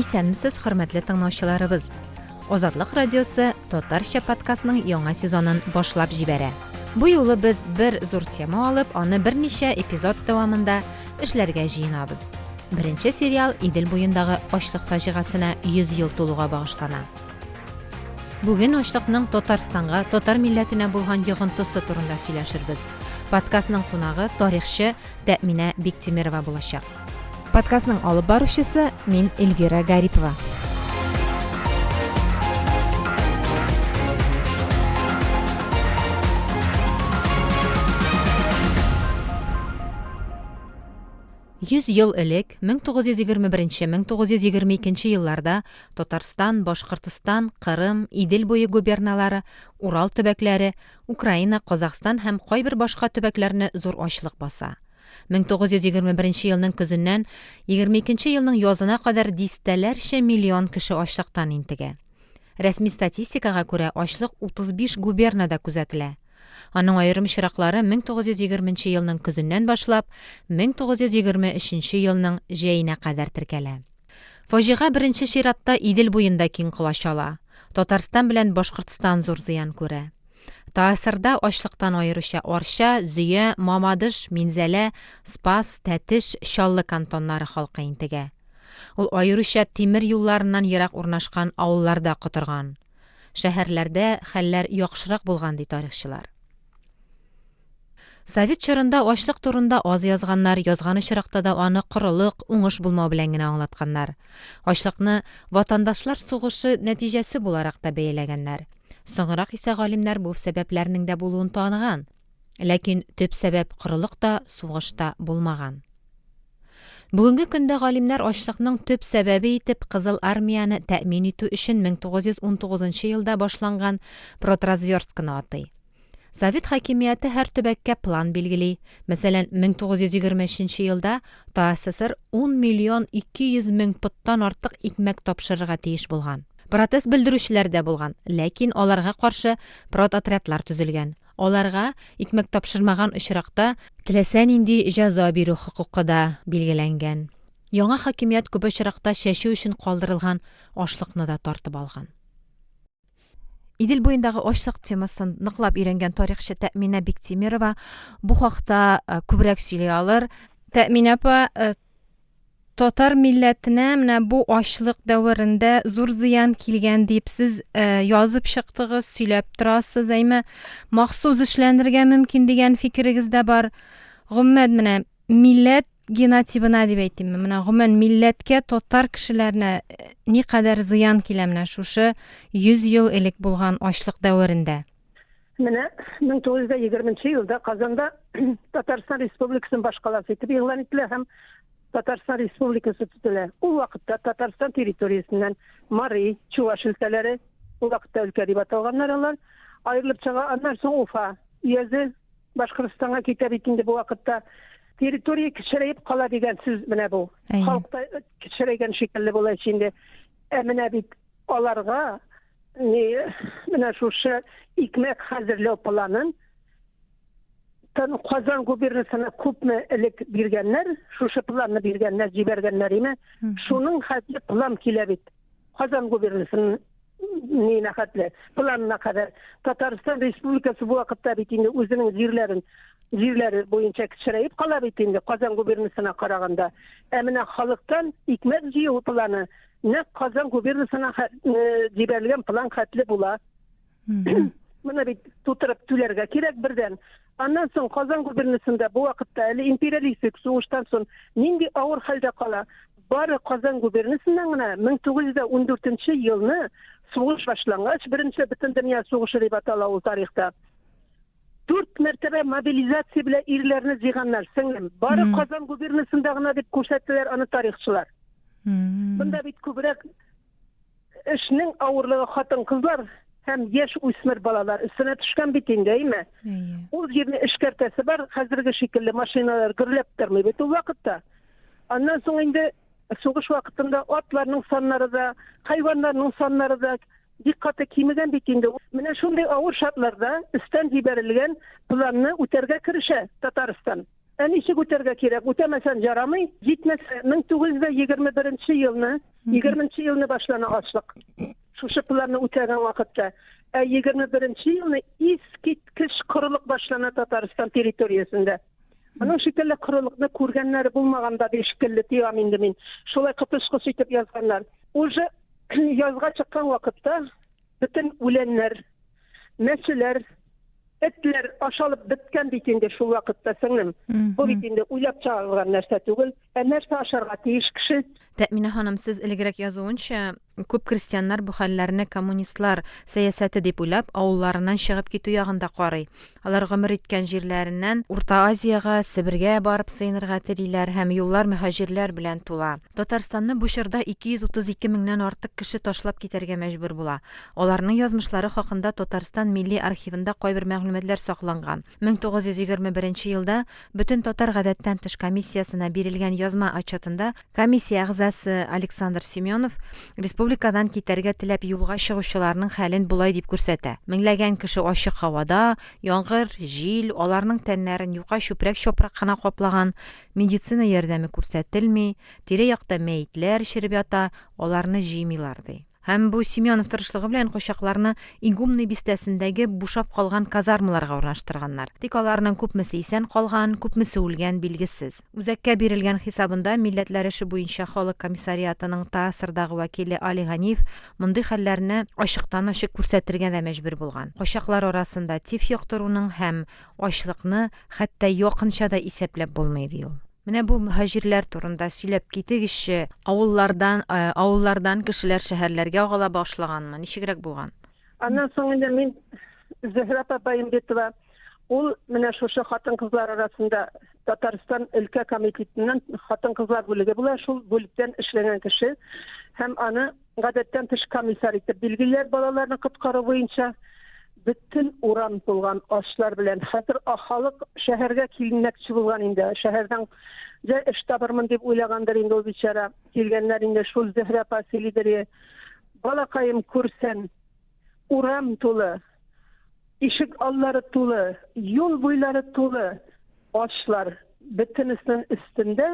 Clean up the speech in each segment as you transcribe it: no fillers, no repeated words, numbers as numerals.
Исәнмесез, хөрмәтле тыңлаучыларыбыз! Азатлык радиосы татарча подкастның яңа сезонын башлап җибәрә. Бу юлы без бер зур тема алып, аны берничә эпизод дәвамында эшләргә җыенабыз. Беренче сериал Идел буендагы ачлык фаҗигасенә 100 ел тулуга багышлана. Бүген ачлыкның Татарстанга, татар милләтенә булган йогынтысы турында сөйләшербез. Подкастның кунагы тарихчы Тәэминә Биктимерова булачак. Подкастның алып баручысы мин Эльвира Гарипова. 100 ел элек, 1921-1922 елларда Татарстан, Башкортстан, Кырым, Идел буе губерналары, Урал төбәкләре, Украина, Казахстан һәм кайбер башка төбәкләрне зур ачлык баса. 1921 елның көзеннән 22 елның язына кадәр дистәләрчә миллион кеше ачлыктан интегә. Рәсми статистикага күрә, ачлык 35 губернада күзәтелә. Аның аерым очраклары 1920 елның көзеннән башлап 1923 елның җәенә кадәр теркәлә. Фаҗига беренче чиратта Идел буенда киң колач ала. Татарстан белән Башкортстан зур зыян күрә. ТАССРда ачлыктан аеруча Арча, Зөя, Мамадыш, Минзәлә, Спас, Тәтеш, Чаллы кантоннары халкы интегә. Ул аеруча тимер юлларыннан ерак урнашкан авылларда котырган. Шәһәрләрдә хәлләр яхшырак булган, ди тарихчылар. Совет чорында ачлык турында аз язганнар, язган очракта да аны корылык, уңыш булмау белән генә аңлатканнар. Ачлыкны ватандашлар сугышы нәтиҗәсе буларак та бәяләгәннәр. Соңрак исә галимнәр бу сәбәпләрнең дә булуын таныган. Ләкин төп сәбәп корылык та, сугыш та булмаган. Бүгенге көндә галимнәр ачлыкның төп сәбәбе итеп Кызыл Армияне тәэмин итү өчен 1919 елда башланган продразверстканы атый. Совет хакимияте һәр төбәккә план билгели. Мәсәлән, 1923 елда ТАССР 10 миллион 200 мең поттан артык икмәк тапшырырга тиеш булган. Протест белдерүчеләр дә булган, ләкин аларга каршы продотрядлар төзелгән. Аларга, икмәк тапшырмаган очракта, теләсә нинди җәза бирү хокукы да билгеләнгән. Яңа хакимият күп очракта чәчү өчен калдырылган ашлыкны да тартып алган. Идел буендагы ачлык темасын ныклап өйрәнгән тарихчы Тәэминә Биктимерова бу хакта э, күбрәк сөйли алыр. Тәэминә апа, э, Татар милләтенә менә бу ачлык дәверендә зур зыян килгән дип сез э, язып чыктыгыз, сөйләп торасыз, әйме махсус эшләнергә мөмкин дигән фикерегез дә бар. Гомумән менә милләт генотибына дип әйтимме, менә гомумән милләткә, татар кешеләренә э, никадәр зыян килә менә шушы 100 ел элек булган ачлык дәверендә? Менә 1920 елда Казанда Татарстан Республикасының башкаласы итеп игълан ителә һәм Татарстан Республикасы төзелә. Ул вакытта Татарстан территориясеннән Мари, Чуваш өлкәләре, ул вакытта өлкә дип аталганнар алар, аерылып чыга. Аннан соң Уфа өязе Башкортстанга китә бит инде бу вакытта. Территория кечерәеп кала дигән сүз менә бу. Халык та кечерәйгән шикелле була инде. Ә менә бит аларга ни менә шушы икмәк хәзерләү планын Тын Казан губернасына күпме элек биргәннәр, шушы планны биргәннәр, җибәргәннәр име? Шуның хәтле план килә бит. Казан губернасының ниенә хәтле, планына кадәр. Татарстан Республикасы бу вакытта бит инде үзенең җирләрен җирләре буенча кечерәеп кала бит инде Казан губернасына караганда. Ә менә халыктан икмәк җыю планы нәкъ Казан губернасына җибәрелгән план хәтле була. Моны бит тутырып түләргә кирәк бердән. Аннан соң Казан губернасында бу вакытта әле империалистик сугыштан соң нинди авыр хәлдә кала. Бары Казан губернасыннан гына 1914 елны сугыш башлангач, беренче бөтендөнья сугышы дип атала ул тарихта. Дүрт мәртәбә мобилизация белән ирләрне җыйганнар, сеңлем. Бары Казан губернасында гына дип күрсәттеләр аны тарихчылар. Монда бит күбрәк эшнең авырлыгы хатын-кызлар һәм яшь үсмер балалар өстенә төшкән бит инде, әйме? Ул җирне эшкәртәсе бар, хәзерге шикелле машиналар гөрләп тормый бит ул вакытта. Аннан соң инде сугыш вакытында атларның саннары да, хайваннарның саннары да бик каты кимегән бит инде. Менә шундый авыр шартларда өстән җибәрелгән планны үтәргә керешә Татарстан. Ә ничек үтәргә кирәк? Үтәмәсән ярамый. Җитмәсә, 1921 елны, 20 елны башлана ачлык. Шушы планны үтәгән вакытта. Ә 21 елны искиткеч корылык башлана Татарстан территориясендә. Моның шикелле корылыкны күргәннәре булмаган да ди шикелле тоям инде мин. Шулай коточкыч итеп язганнар. Уже язга чыккан вакытта бөтен үләннәр, мәчеләр, этләр ашалып беткән бит инде шул вакытта, сеңлем. Бу бит инде уйлап чыгарылган нәрсә түгел. Ә нәрсә ашарга тиеш кеше? Тәэминә ханым, сез элегрәк язуынча, күп крестьяннар бу хәлләрне коммунистлар сәясәте дип уйлап, авылларыннан чыгып китү ягын да карый. Алар гомер иткән җирләреннән Урта Азиягә, Себергә барып сыенырга телиләр һәм юллар мөһаҗирләр белән тула. Татарстанны бу чорда 232 меңнән артык кеше ташлап китәргә мәҗбүр була. Аларның язмышлары хакында Татарстан Милли архивында кайбер мәгълүматлар сакланган. 1921 елда Бөтентатар гадәттән тыш комиссиясенә бирелгән язма отчетында комиссия әгъзасы Александр Семенов республикадан китәргә теләп юлга чыгучыларның хәлен болай дип күрсәтә, Меңләгән кеше ачык һавада, яңгыр, җил, аларның тәннәрен юка чүпрәк-чапрак кына каплаган, медицина ярдәме күрсәтелми, тирә-якта мәетләр череп ята, аларны җыймыйлар, ди. Һәм бу Семенов тырышлыгы белән качакларны Игумный бистәсендәге бушап калган казармаларга урнаштырганнар. Тик аларның күпмесе исән калган, күпмесе үлгән, билгесез. Үзәккә бирелгән хисабында Милләтләр эше буенча халык комиссариатының ТАССРдагы вәкиле Али Ганиев мондый хәлләрне ачыктан-ачык күрсәтергә дә мәҗбүр булган. Качаклар арасында тиф йоктыруның һәм ачлыкны хәтта якынча да исәпләп булмый, ди ул. Менә бу мөһаҗирләр турында сөйләп китегезче. Авыллардан, авыллардан кешеләр шәһәрләргә агыла башлаганмы? Ничегрәк булган? Аннан соң инде мин Зөһрә апа Баимбетова, ул менә шушы хатын-кызлар арасында Татарстан өлкә комитетыннан хатын-кызлар бүлеге була, шул бүлектән эшләгән кеше һәм аны гадәттән тыш комиссар итеп билгелиләр балаларны коткару буенча. Бөтен урам тулган ачлар белән. Хәзер халык шәһәргә килмәкче булган инде. Шәһәрдән җә эш табырмын дип уйлагандыр инде ул бичара. Килгәннәр инде шул Зөһрә апа сөйлидер. Балакаем, күрсән, урам тулы, ишек аллары тулы, юл буйлары тулы ачлар. Бөтенесенең өстендә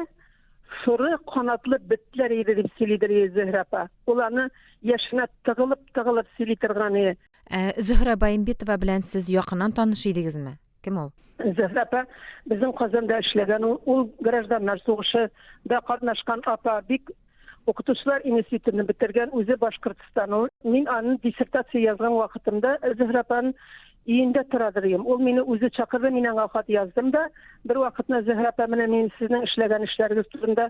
соры канатлы бетләр иде дип сөйлидер Зөһрә апа. Ул аны яшенә тыгылып-тыгылып сөйли торган иде. Ә Зөһрә Баимбетова белән сез якыннан таныш идегезме? Кем ул? Зөһрә апа безнең Казанда эшләгән ул. Ул гражданнар сугышы да катнашкан апа, бик укытучылар институтын бетергән, үзе Башкортстан ул. Мин аның диссертация язган вакытымда Зөһрә апаның өендә торадыр идем. Ул мине үзе чакырды, мин аңа хат яздым да. Бер вакытны Зөһрә апа, менә мин сезнең эшләгән эшләрегез турында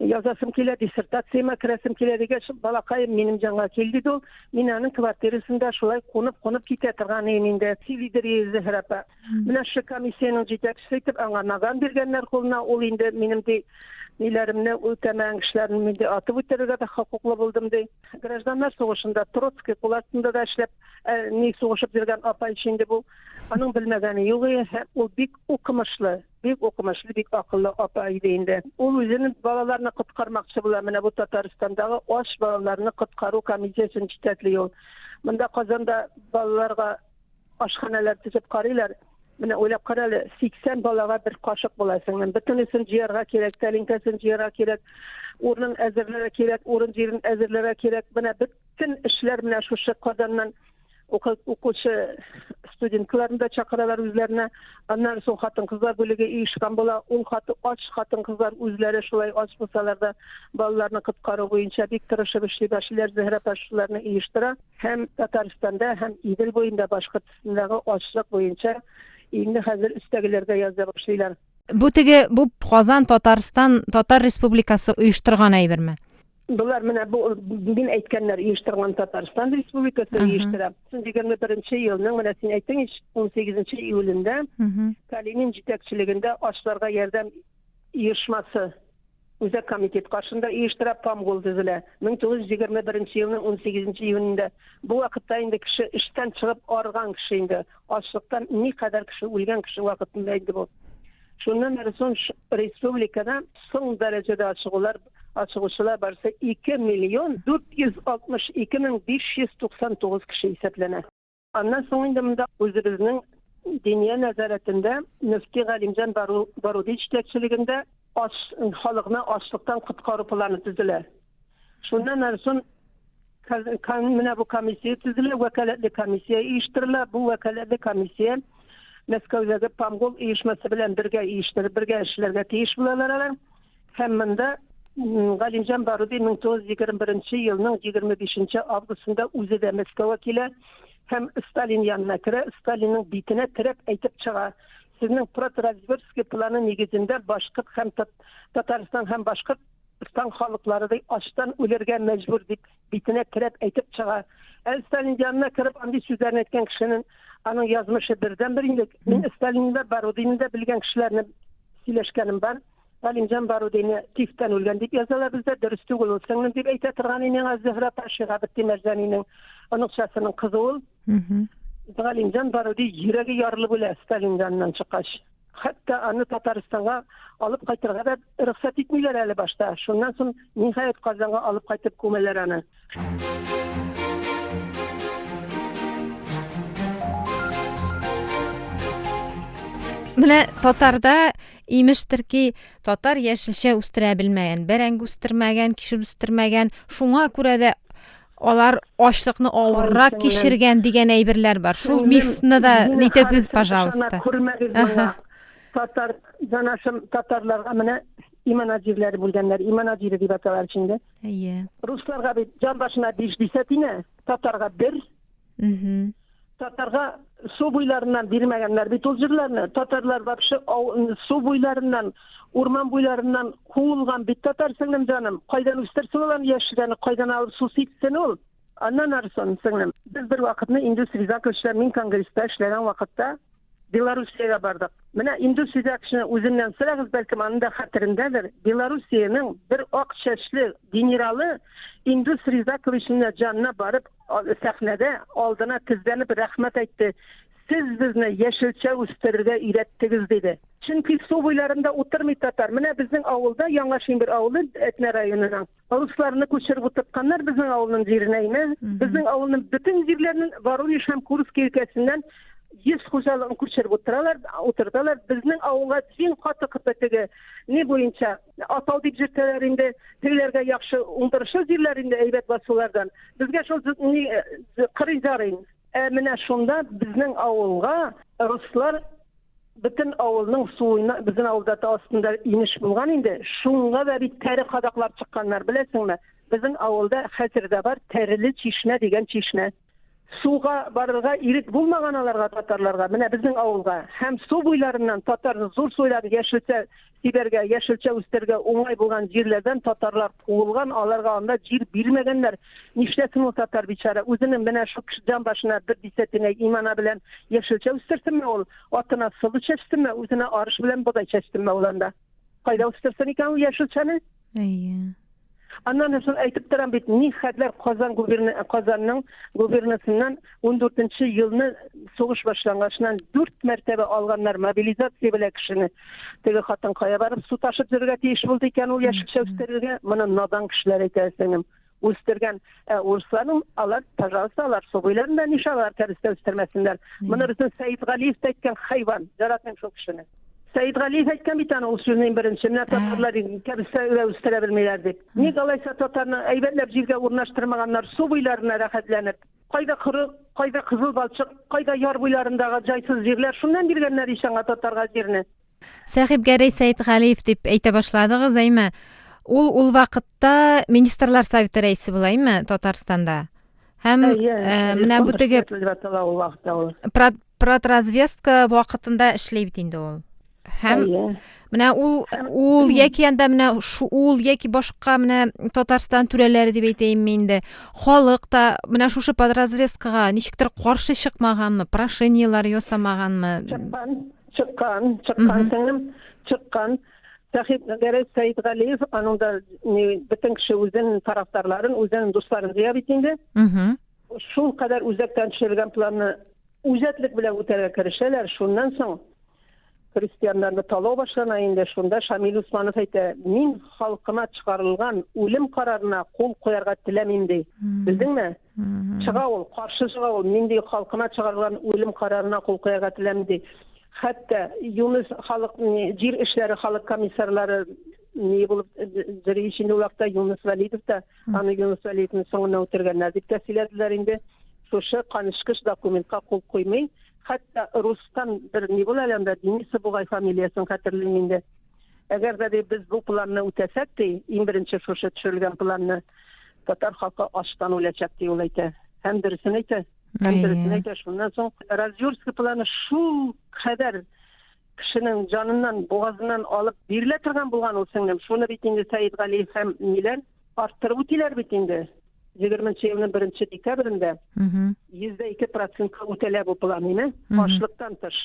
язасым килә, диссертациямә керәсем килә дигәч, балакаем, минем җанга кил, диде ул. Мин аның квартирасында шулай кунып-кунып китә торган идем инде. Сөйлидер иде Зөһрә апа. Менә шушы комиссиянең җитәкчесе итеп аңа наган биргәннәр кулына, ул инде минем ди ниләремне үтәмәгән кешеләрне мин ди атып үтерергә дә хокуклы булдым ди. Гражданнар сугышында Троцкий кул астында да эшләп, ә, ни сугышып йөргән апа ич инде бу. Аның белмәгәне юк иде. Ул бик укымышлы. Бик укымышлы, бик акыллы апа иде инде. Ул үзенең балаларны коткармакчы була. Менә бу Татарстандагы ач балаларны коткару комиссиясен җитәкли ул. Монда Казанда балаларга ашханәләр төзеп карыйлар. Менә уйлап кара әле, 80 балага бер кашык була сеңлем. Бөтенесен җыярга кирәк, тәлинкәсен җыярга кирәк, урынын әзерләргә кирәк, урын җирен әзерләргә кирәк. Менә бөтен эшләр менә шушы Казаннан укучы студенткаларны да чакыралар үзләренә. Аннан соң хатын-кызлар бүлеге оешкан була. Ул хаты ач хатын-кызлар үзләре шулай ач булсалар да балаларны коткару буенча бик тырышып эшли башлыйлар. Зөһрә апа шуларны оештыра. Һәм Татарстанда, һәм Идел буенда, Башкортстандагы ачлык буенча инде хәзер өстәгеләргә яза башлыйлар. Бу теге бу Казан Татарстан Татар Республикасы оештырган әйберме? Болар менә бу мин әйткәннәр оештырган Татарстан Республикасы оештыра. 21 елның менә син әйттең ич 18 июлендә Калинин җитәкчелегендә ачларга ярдәм оешмасы Үзәк комитет каршында оештыра, Памгул төзелә. 1921 елның 18 июнендә. Бу вакытта инде кеше эштән чыгып арыган кеше инде. Ачлыктан никадәр кеше үлгән кеше вакытында инде бу. Шуннан соң республикада соң дәрәҗәдә ачыгулар ачыгучылар барысы 2 миллион 462 мең 599 кеше исәпләнә. Аннан соң инде монда үзебезнең Диния нәзарәтендә мөфти Галимҗан Баруди җитәкчелегендә ач халыкны ачлыктан коткару планы төзелә. Шуннан ары соң менә бу комиссия төзелә, вәкаләтле комиссия оештырыла. Бу вәкаләтле комиссия Мәскәүдәге Памгол оешмасы белән бергә оештырып, бергә эшләргә тиеш булалар алар. Һәм монда Галимҗан Баруди 1921 елның 25 августында үзе дә Мәскәүгә килә һәм Сталин янына керә, Сталинның битенә терәп әйтеп чыга: Сезнең продразверстка планы нигезендә башкорт һәм Татарстан һәм Башкортстан халыклары ди ачтан үлергә мәҗбүр дип битенә терәп әйтеп чыга. Ә Сталин янына кереп андый сүзләрне әйткән кешенең аның язмышы бердәнбер инде. Мин Сталинны да, Барудины да белгән кешеләрне сөйләшкәнем бар. Галимҗан Барудины тифтән үлгән дип язалар бездә, дөрес түгел ул, сеңлем дип әйтә торган иде миңа Зөһрә апа, Шиһабетдин Мәрҗанинең оныкчасының кызы ул. Галимҗан Баруди йөрәге ярылып үлә Сталин яныннан чыккач. Хәтта аны Татарстанга алып кайтырга да рөхсәт итмиләр әле башта. Шуннан соң, ниһаять, Казанга алып кайтып күмәләр аны. Менә татарда имештер ки, татар яшелчә үстерә белмәгән, бәрәңге үстермәгән, кишер үстермәгән. Шуңа күрә дә алар ачлыкны авыррак кичергән дигән әйберләр бар. Шул мифны да нитегез, пожалуйста. Күрмәгез моңа. Татар, җанашым, татарларга менә имана җирләре бүлгәннәр. Имана җире дип аталар инде. Әйе. Русларга бит җан башына 5 дисәтинә, татарга 1. Мгм. Татарга су буйларыннан бирмәгәннәр бит ул җирләрне. Татарлар вообще су буйларыннан, урман буйларыннан куылган бит татар сеңлем җаным. Кайдан үстерсен ул аны яшелчәне, кайдан алып су сипсен ул? Аннан ары соң, сеңлем, без бер вакытны Индус Ризакович белән мин конгресста эшләгән вакытта Белоруссиягә бардык. Менә Индус Ризаковичны үзеннән сорагыз, бәлкем аның да хәтерендәдер. Белоруссиянең бер ак чәчле генералы Индус Ризаковичның җанына барып, сәхнәдә алдына тезләнеп рәхмәт әйтте. Сез безне яшелчә үстерергә өйрәттегез, диде. Чөнки су буйларында утырмый татар. Менә безнең авылда, Яңа Шимбер авылы, Әтнә районының, Русларны күчереп утыртканнар безнең авылның җиренә име. Безнең авылның бөтен җирләрен Воронеж һәм Курск өлкәсеннән 100 хуҗалыгын күчереп утыралар, утырталар. Безнең авылга иң каты кыты теге ни буенча атау дип йөртәләр инде. Тегеләргә яхшы уңдырышлы җирләр инде әйбәт басулардан. Безгә шул ни кырый зарыйн. Ә менә шунда безнең авылга руслар Бөтен авылның суына, безнең авылда тау астында инеш булган инде, шуңа да бит тәре кадаклар чыкканнар, беләсеңме? Безнең авылда хәзер дә бар Тәреле чишмә дигән чишмә. Суга барырга ирек булмаган аларга, татарларга, менә безнең авылга. Һәм су буйларыннан татар зур суйлар яшелчә сибәргә, яшелчә үстерергә уңай булган җирләрдән татарлар куылган, аларга анда җир бирмәгәннәр. Нишләсен ул татар бичара? Үзенең менә шул кеше җан башына бер дисәтинә имана белән яшелчә үстерсенме ул? Атына солы чәчсенме, үзенә арыш белән бодай чәчсенме ул анда? Кайда үстерсен икән ул яшелчәне? Әйе. Аннан соң әйтеп торам бит, ни хәтләр Казан губерна Казанның губернасыннан 14 елны сугыш башлангачыннан 4 мәртәбә алганнар мобилизация белән кешене. Теге хатын кая барып су ташып йөрергә тиеш булды икән ул яшелчә үстерергә? Моны надан кешеләр әйтә, сеңем. Үстергән. Ә урысларның алар, пожалуйста, алар су буйларында нишләп алар кәбестә үстермәсеннәр? Моны безнең Сәет Галиев та әйткән хайван. Яратмыйм шул кешене. Сәет Галиев әйткән бит аны ул сүзне иң беренче. Менә татарлар кәбестә үстерә белмиләр дип. Ник алайса татарны әйбәтләп җиргә урнаштырмаганнар, су буйларына рәхәтләнеп? Кайда коры, кайда кызыл балчык, кайда яр буйларындагы җайсыз җирләр, шуннан биргәннәр ич аңа татарга җирне. Сәхибгәрәй Сәетгалиев дип әйтә башладыгыз, әйме? Ул ул вакытта Министрлар Советы рәисе була, әйме, Татарстанда? Һәм э, менә бу теге продразведка вакытында эшли бит инде ул. Һәм менә ул ул яки анда менә шу ул яки башка менә Татарстан түрәләре дип әйтәйемме инде, халык та менә шушы подразведкага ничектер каршы чыкмаганмы, прошениеләр ясамаганмы? Чыккан, чыккан, чыккан сеңлем, чыккан. Сәхиб Гәрәй Сәидгалиев аның да бөтен кеше үзенең тарафдарларын, үзенең дусларын җыя бит инде. Шул кадәр үзәктән төшерелгән планны үҗәтлек белән үтәргә керешәләр. Шуннан соң крестьяннарны талау башлана инде. Шунда Шамил Усманов әйтә, мин халкыма чыгарылган үлем карарына кул куярга теләмим, ди. Белдеңме? Чыга ул, каршы чыга ул, нинди халкына чыгарылган үлем карарына кул куярга теләми ди. Хәтта Юныс халык җир эшләре халык комиссарлары ни булып йөри инде ул вакытта Юныс Вәлидов та, аны Юныс Вәлидовны соңыннан үтергәннәр дип тә сөйләделәр инде. Шушы канечкеч документка кул куймый. Хәтта рустан бер ни була әле анда, Денисов бугай фамилиясен хәтерлим инде. Әгәр дә ди без бу планны үтәсәк ди, иң беренче шушы төшерелгән планны, татар халкы ачтан үләчәк ди ул әйтә. Һәм дөресен әйтә. Һәм дөресен әйтә. Шуннан соң Разверстка планы шул кадәр кешенең җаныннан, бугазыннан алып бирелә торган булган ул сеңлем. Шуны бит инде Сәет Галиев һәм ниләр арттырып үтиләр бит инде. 20 елның беренче декабрендә 102 процентка үтәлә бу план име, ашлыктан тыш.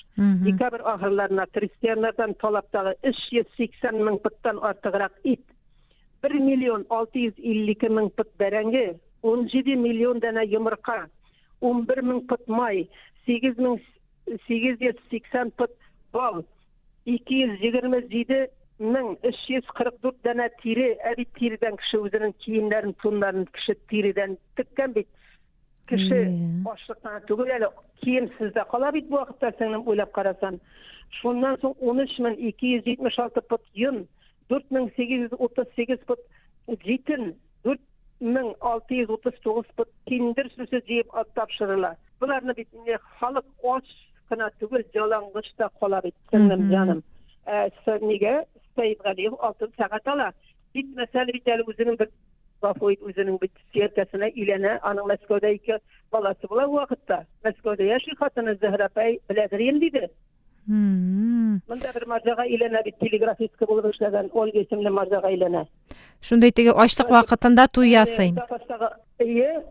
Декабрь ахырларына крестьяннардан талаптагы 380 мең пыттан артыграк ит, 1 миллион 652 мең пыт бәрәңге, 17 миллион данә йомырка, 11 мең пыт май, 8880 пыт бал, 227 мең 344 данә тире, ә бит тиредән кеше үзенең киемнәрен, туннарын кеше тиредән теккән бит. Кеше ачлыктан түгел әле, киемсез дә кала бит бу вакытта, сеңлем, уйлап карасан. Шуннан соң 13276 пот йон, 4838 пот җитен, 4639 пот киндер сүсе җыеп тапшырыла. Боларны бит инде халык ач кына түгел, ялангач та кала бит, сеңлем, җаным. Ә нигә Сәетгалиев алтын сәгать ала? Бит мәсәл бит әле үзенең бер гафу ит, үзенең бит сөяркәсенә өйләнә, аның Мәскәүдә ике баласы була бу вакытта. Мәскәүдә яши хатыны Зөһрә апай, беләдер инде, диде. Монда бер марҗага өйләнә бит, телеграфистка булып эшләгән Ольга исемле марҗага өйләнә. Шундый теге ачлык вакытында туй ясый. Әйе,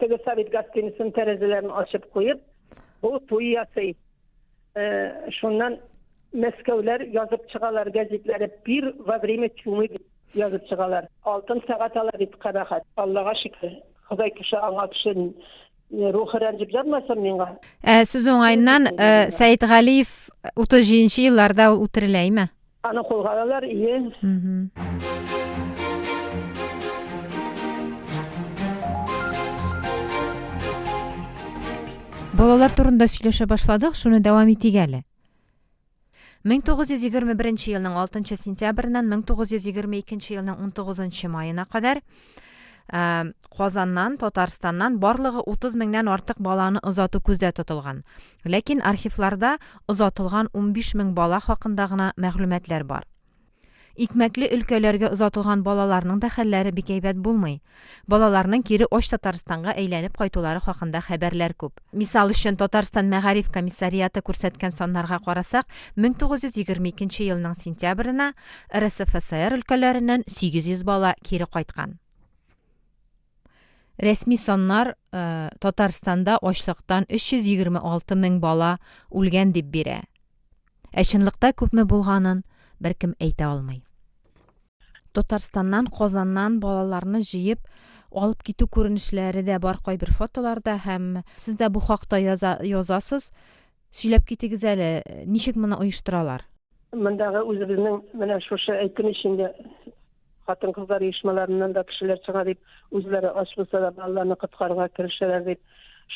теге совет гостиницаның тәрәзәләрен ачып куеп, бу туй ясый. Э, шуннан Мәскәүләр язып чыгалар гәзитләре пир во время чумы дип язып чыгалар. Алтын сәгать ала бит кабахәт. Аллага шөкер, Ходай кеше аңа кеше рухы рәнҗеп язмасын миңа. Ә сүз уңаеннан, э, Сәет Галиев 37 елларда ул үтерелә, име? Аны кулга алалар, ие. Балалар турында сөйләшә башладык, шуны дәвам итик әле. 1921 елның 6 сентябреннән 1922 елның 19 маена кадәр э, Казаннан, Татарстаннан барлыгы 30 меңнән артык баланы озату күздә тотылган. Ләкин архивларда озатылган 15 мең бала хакында гына мәгълүматлар бар. Икмәкле өлкәләргә озатылган балаларның да хәлләре бик әйбәт булмый. Балаларның кире оч Татарстанга әйләнеп кайтулары хакында хәбәрләр күп. Мисал өчен, Татарстан мәгариф комиссариаты күрсәткән саннарга карасак, 1922 елның сентябренә РСФСР өлкәләреннән 800 бала кире кайткан. Рәсми саннар э, Татарстанда ачлыктан 326 мең бала үлгән дип бирә. Ә чынлыкта күпме булганын беркем әйтә алмый. Татарстаннан, Казаннан балаларны җыеп алып китү күренешләре дә бар кайбер фотоларда һәм сез дә бу хакта яза, язасыз. Сөйләп китегез әле, ничек моны оештыралар? Мондагы үзебезнең менә шушы әйттем ич инде, Хатын-кызлар оешмаларыннан да кешеләр чыга дип, үзләре ач булса да балаларны коткарырга керешәләр дип.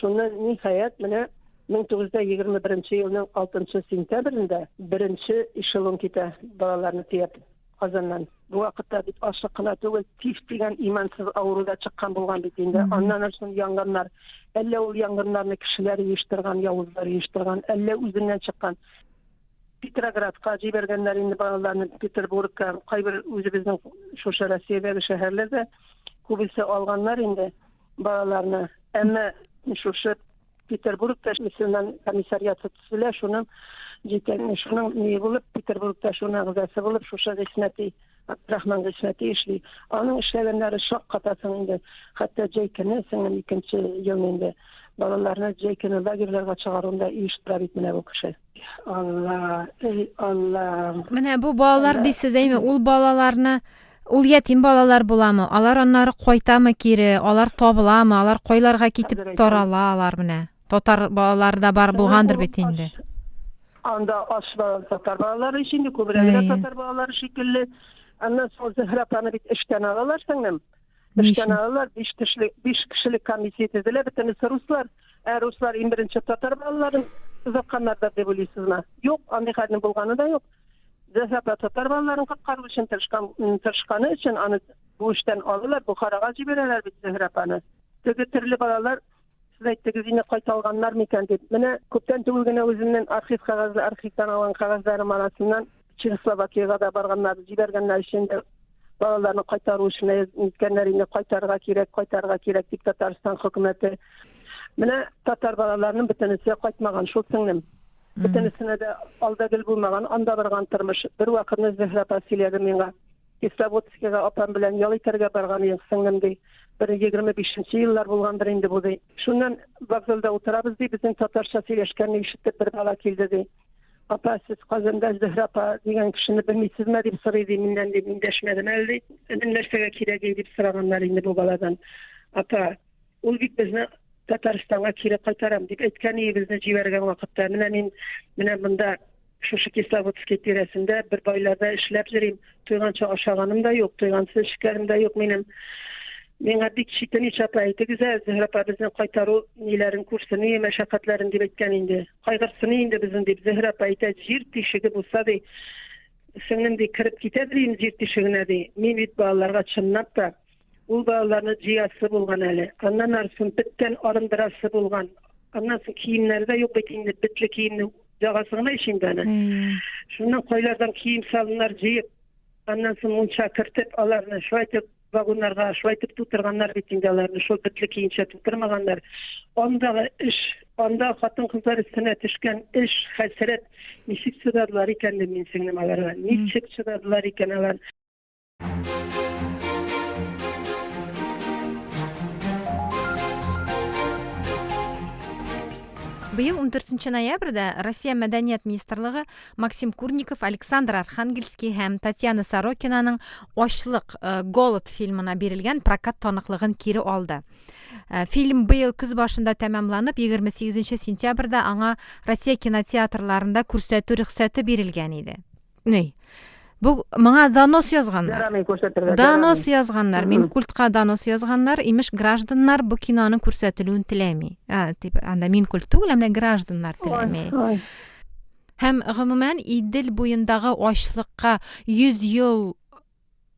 Шуннан, ниһаять, менә 1921 елның 6 сентябрендә беренче эшелон китә балаларны төяп Казаннан. Бу вакытта бит ачлык кына түгел, тиф дигән имансыз авыру да чыккан булган бит инде. Аннан соң янгыннар. Әллә ул янгыннарны кешеләр оештырган, явызлар оештырган, әллә үзеннән чыккан. Петроградка җибәргәннәр инде балаларны, Петербургка, кайбер үзебезнең шушы Россиядәге шәһәрләрдә күбесе алганнар инде балаларны. Әмма шушы Петербургта мөселман комиссариаты төзелә, шуның җитәкче, шуның ни булып, Петербургта шуның әгъзасы булып, шушы Гыйсмәти, Абдрахман Гыйсмәти эшли. Аның эшләгәннәре шаккатасың инде. Хәтта җәй көне, сеңлем, икенче елны инде балаларны җәй көне лагерьларга чыгаруны да оештыра бит менә бу кеше. Алла, эй Алла. Менә бу балалар дисез, әйме, ул балаларны ул ятим балалар буламы? Алар аннары кайтамы кире? Алар табыламы? Алар кайларга китеп тарала алар менә? Татар балалары да бар булгандыр бит инде. Анда аш татар балалары өчен инде күбрәк татар балалары шикелле. Аннан соң Зөһрә апаны бит эштән алалар, сеңлем. Ни Эштән өчен? алалар, биш кешелек, биш кешелек комиссия төзелә, бөтенесе руслар. Ә руслар иң беренче татар балаларын озатканнардыр дип уйлыйсызмы? Юк, андый хәлнең булганы да юк. Зөһрә апа татар балаларын коткару өчен тырышкан, тырышканы өчен аны бу эштән алалар, Бухарага җибәрәләр бит Зөһрә апаны. Теге төрле балалар, сез әйттегез инде, кайта алганнар микән дип. Менә күптән түгел генә үземнең архив кәгазьле, архивтан алган кәгазьләрем арасыннан Чехословакиягә дә барганнар, җибәргәннәр өчен дә балаларны кайтару эшенә ниткәннәр инде, кайтарырга кирәк, кайтарырга кирәк дип Татарстан хөкүмәте. Менә татар балаларының бөтенесе кайтмаган шул, сеңлем. Бөтенесенә дә алда гел булмаган, анда барган тормыш. Бер вакытны Зөһрә апа сөйләде миңа. Кисловодскига апам белән ял итәргә барган идек, сеңлем, ди. Бер 25 нче еллар булгандыр инде бу, ди. Шуннан вокзалда утырабыз, ди, безнең татарча сөйләшкәнне ишетеп бер бала килде, ди. Апа, сез Казанда Зөһрә апа дигән кешене белмисезме, дип сорый, ди, миннән, ди, мин дәшмәдем әле, ди. Энем, нәрсәгә кирәк ди, дип сораганнар инде бу баладан. Апа, ул бит безне Татарстанга кире кайтарам, дип әйткән иде безне җибәргән вакытта. Менә мин менә монда шушы Кисловодский тирәсендә бер байларда эшләп йөрим. Туйганчы ашаганым да юк, туйганчы эчкәнем дә юк минем. Миңа бик читен ич, апа, әйтегез ә, Зөһрә апа безнең кайтару ниләрен күрсен, и, мәшәкатьләрен дип әйткән инде. Кайгыртсын инде безнең дип. Зөһрә апа әйтә, җир тишеге булса ди, сеңлем ди, кереп китә дим җир тишегенә ди. Мин бит балаларга чынлап та ул балаларны җыясы булган әле. Аннан арысын беттән арындырасы булган. Аннан соң киемнәре дә юк бит инде, бетле киемне ягасы гына ич инде аны. Шуннан кайлардан кием салымнар җыеп, аннан соң мунча кертеп, аларны шулай итеп вагоннарга шулай итеп тутырганнар бит инде аларны, шул бетле киемчә тутырмаганнар. Андагы эш, анда хатын-кызлар өстенә төшкән эш, хәсрәт, ничек чыдадылар икән дим мин сеңлем аларга. Ничек чыдадылар икән алар? Быел 14 ноябрьдә Россия Мәдәният министрлыгы Максим Курников, Александр Архангельский һәм Татьяна Сорокинаның Ачлык, э, Голод фильмына бирелгән прокат таныклыгын кире алды. Э, фильм быел көз башында тәмамланып, 28 сентябрьдә аңа Россия кинотеатрларында күрсәтү рөхсәте бирелгән иде. Ни? Бу моңа донос язганнар. Ярамый күрсәтергә. Донос язганнар. Минкультка донос язганнар. Имеш, гражданнар бу киноның күрсәтелүен теләми. А, дип, анда Минкульт түгел, ә менә гражданнар теләми. Һәм гомумән Идел буендагы ачлыкка 100 ел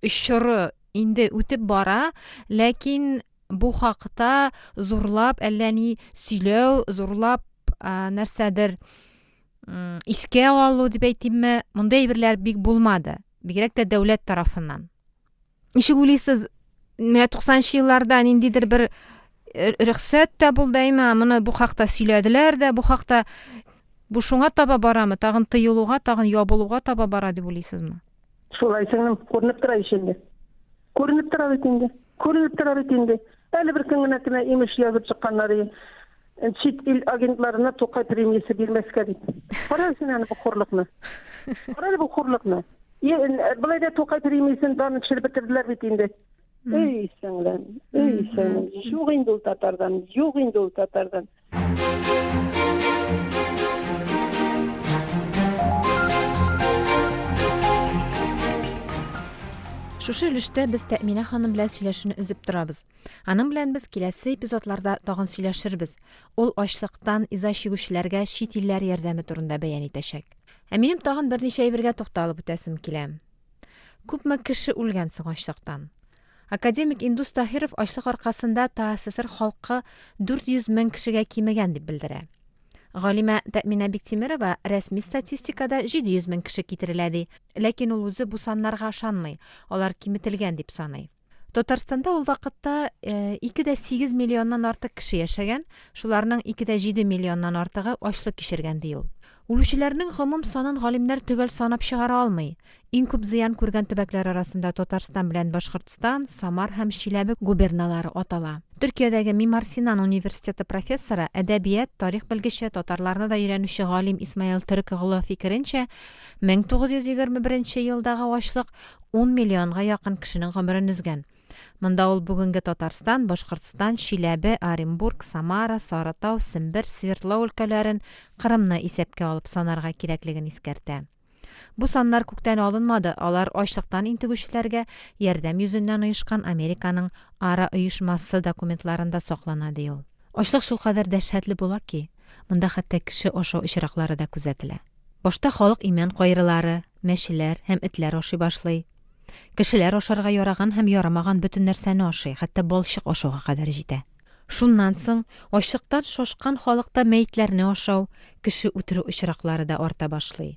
чоры инде үтеп бара, ләкин бу хакта зурлап әллә ни сөйләү, зурлап нәрсәдер искә алу дип әйтимме, мондый әйберләр бик булмады. Бигрәк тә дәүләт тарафыннан. Ничек уйлыйсыз, менә 90 елларда ниндидер бер э, рөхсәт тә булды, әйме, моны бу хакта сөйләделәр дә, бу хакта бу шуңа таба барамы, тагын тыелуга, тагын ябылуга таба бара дип уйлыйсызмы? Шулай, сеңлем, күренеп тора ич инде. Күренеп тора бит инде. Күренеп тора бит инде. Әле бер көн генә кенә имеш язып чыкканнар иде. Чит ил агентларына Тукай премиясе бирмәскә дип. Кара син аны бу хурлыкны. Кара бу хурлыкны. Болай да Тукай премиясен дан төшереп бетерделәр бит инде. Эй, сеңлем, эй, сеңлем, юк инде ул татардан, юк инде ул татардан. Шушы өлештә без Тәэминә ханым белән сөйләшүне өзеп торабыз. Аның белән без киләсе эпизодларда тагын сөйләшербез. Ул ачлыктан иза чигүчеләргә чит илләр ярдәме турында бәян итәчәк. Ә минем тагын берничә әйбергә тукталып үтәсем килә. Күпме кеше үлгән соң ачлыктан? Академик Индус Таһиров ачлык аркасында ТАССР халкы 400 мең кешегә кимегән дип белдерә. Галимә Тәэминә Биктимерова рәсми статистикада 700 мең кеше китерелә ди. Ләкин ул үзе бу саннарга ышанмый, алар киметелгән дип саный. Татарстанда ул вакытта 2,8 миллионнан артык кеше яшәгән, шуларның 2,7 миллионнан артыгы ачлык кичергән, ди ул. Үлүчеләрнең гомум санын галимнәр төгәл санап чыгара алмый. Иң күп зыян күргән төбәкләр арасында Татарстан белән Башкортстан, Самар һәм Чиләбе губерналары атала. Төркиядәге Мимар Синан университеты профессоры, әдәбият, тарих белгече, татарларны да өйрәнүче галим Исмаил Төрекоглы фикеренчә, 1921 елдагы ачлык ун миллионга якын кешенең гомерен өзгән. Монда ул бүгенге Татарстан, Башкортстан, Чиләбе, Оренбург, Самара, Сарытау, Сембер, Свердлау өлкәләрен, Кырымны исәпкә алып санарга кирәклеген искәртә. Бу саннар күктән алынмады, алар ачлыктан интегүчеләргә ярдәм йөзеннән оешкан Американың АРА оешмасы документларында саклана, ди ул. Ачлык шулкадәр дәһшәтле була ки, монда хәтта кеше ашау очраклары да күзәтелә. Башта халык имән кайрылары, мәчеләр һәм этләр ашый башлый. Кешеләр ашарга яраган һәм ярамаган бөтен нәрсәне ашый, хәтта балчык ашауга кадәр җитә. Шуннан соң, ачлыктан шашкан халыкта мәетләрне ашау, кеше үтерү очраклары да арта башлый.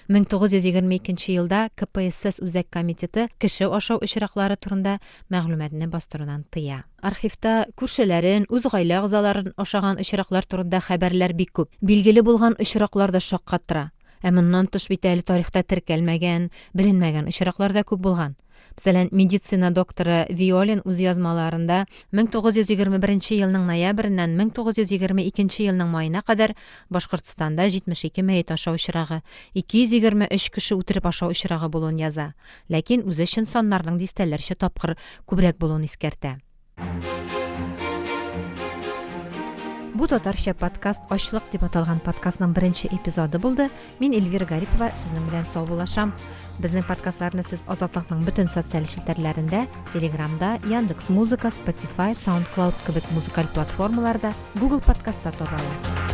1922 елда КПСС Үзәк Комитеты кеше ашау очраклары турында мәгълүматны бастырудан тыя. Архивта күршеләрен, үз гаилә әгъзаларын ашаган очраклар турында хәбәрләр бик күп. Билгеле булган очраклар да шаккатыра. Ә моннан тыш бит әле тарихта теркәлмәгән, беленмәгән очраклар да күп булган. Мәсәлән, медицина докторы Виолин үз язмаларында 1921 елның ноябреннән 1922 елның маена кадәр Башкортстанда 72 мәет ашау очрагы, 223 кеше үтереп ашау очрагы булуын яза. Ләкин үзе чын саннарның дистәләрчә тапкыр күбрәк булуын искәртә. Бу татарча подкаст Ачлык дип аталган подкастның беренче эпизоды булды. Мин Эльвира Гарипова сезнең белән саубуллашам. Безнең подкастларны сез Азатлыкның бөтен социаль челтәрләрендә, Телеграмда, Яндекс Музыка, Spotify, SoundCloud кебек музыкаль платформаларда, Google подкастта таба аласыз.